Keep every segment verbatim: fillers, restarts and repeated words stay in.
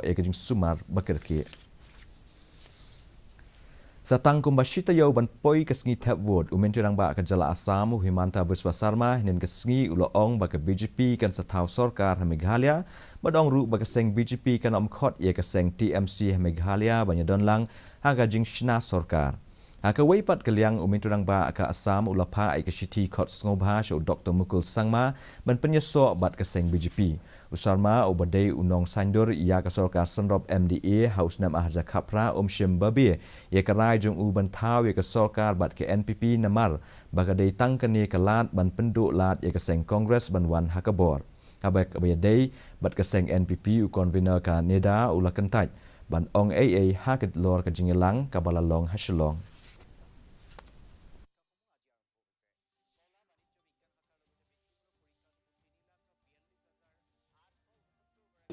ïa ka jingsumar ba kyrkieh. Sa tang kumba shi taïew ban poi ka sngi thep vote, u Myntri Rangbah ka jylla Assam, u Himanta Biswa Sarma, hynnin ka sngi u la ong ba ka B J P kan sa thaw sorkar ha Meghalaya, bad ong ruh ba ka seng B J P kan ym khot ïa ka seng T M C ha Meghalaya ban ïadon lang ha ka jingshna sorkar. Ha kawei pat ka liang, u Myntri Rangbah ka Assam u la phah ïa ka shithi khot sngewbha sha u Doktor Mukul Sangma ban pynïasoh bad ka seng B J P. U Sarma uba dei u nongsaiñdur ïa ka sorkar synrop M D A ha u snem ar hajar khatphra um shim babe ïa ka rai jong u ban thaw ïa ka sorkar bad ka N P P namar ba ka dei tang kane ka lad ban pynduh lad ïa ka seng Congress ban wan ha ka bor. Haba ïadei bad ka seng N P P, u convener ka NEDA u la kyntait ban ong ei ei halor ka jingïalang kaba la long ha Shillong.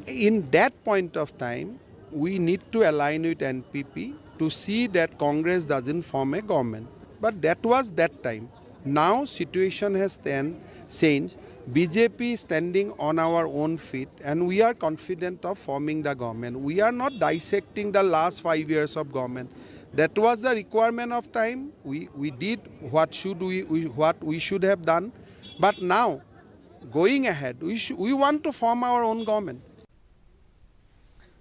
In that point of time, we need to align with N P P to see that Congress doesn't form a government. But that was that time. Now situation has then changed. B J P is standing on our own feet, and we are confident of forming the government. We are not dissecting the last five years of government. That was the requirement of time. We, we did what should we, we what we should have done. But now, going ahead, we, sh- we want to form our own government.